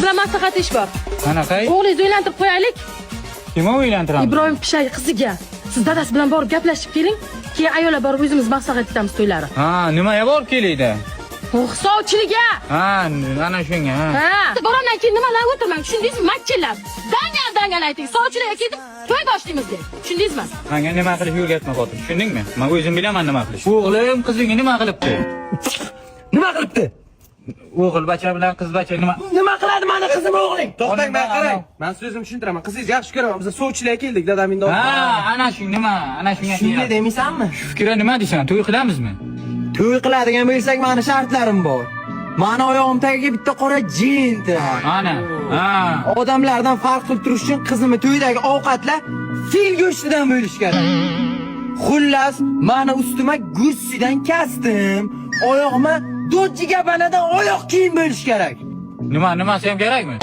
bilan maslahat ish bor. Qanaqa? O'g'lingizni uylantirib qo'yaylik. Kimni uylantiramiz? Ibrohim Pishak qiziga. Siz dadasi bilan borib gaplashib keling. Keyin ayollar borib o'zimiz maslahat etamiz to'ylari. Ha, nimaga borib kelaydi? Oh, sovchiliga. Ha, ana shunga, ha. Ha. Boramdan keyin nimalar o'tirmang, tushundingizmi? Makchillab. Dangal dangal ayting. Sovchilarga ketib to'y boshlaymiz deng. Tushundingizmi? Menga nima qilishni o'rgatma, xotin, tushundingmi? Men o'zim bilaman nima qilishni. O'g'lim qizingga nima qilibdi? Nima qilibdi? O'g'il bacha bilan qiz bacha nima? Nima qiladi mani qizim o'g'ling? To'xtang, man qarang. Man so'zimni tushuntiraman. Qizingizni yaxshi ko'raman. Biz sovchilar keldik, dadam endi. Ha, ana shu nima? Ana shunga. Shunday demaysanmi? Shu fikra nima deysan? To'y qilamizmi? To'y qiladigan bo'lsak, mani shartlarim bor. Mani oyog'im tagiga bitta qora jinti. Ana. Ha. Odamlardan farq qilib turish uchun qizimni to'ydagi ovqatlar fil go'shtidan bo'lishi kerak. Xullas, mani ustima Gucci'dan kastim, oyog'ima Dolce Gabbanadan oyoq kiyim bo'lishi kerak. Nima, nimasi ham kerakmi?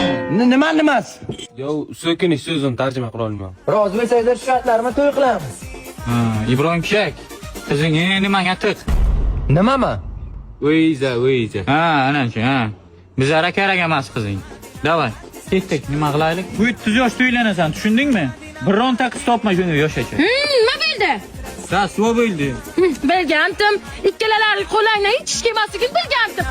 Nima nimasi? Yo, so'kinish so'zini tarjima qila olmayman. Rozi bo'lsangizlar shu shartlarimni to'y qilamiz. Ha, Ibrohim Pishak, qizingni nimaga tiq? Nimami? Uyza, uyza. Ha, ana shu, ha. Bizlarga kerak emas qizing. Давай, ketdik, nima qilaylik? 30 yoshda uylanasan, tushundingmi? Bironta qiz topma shuni yoshgacha. Nima bo'ldi? Rasvo bo'ldi. Bilgandim. Ikkalalaring qo'llangdan hech ish kelmasligini bilgandim.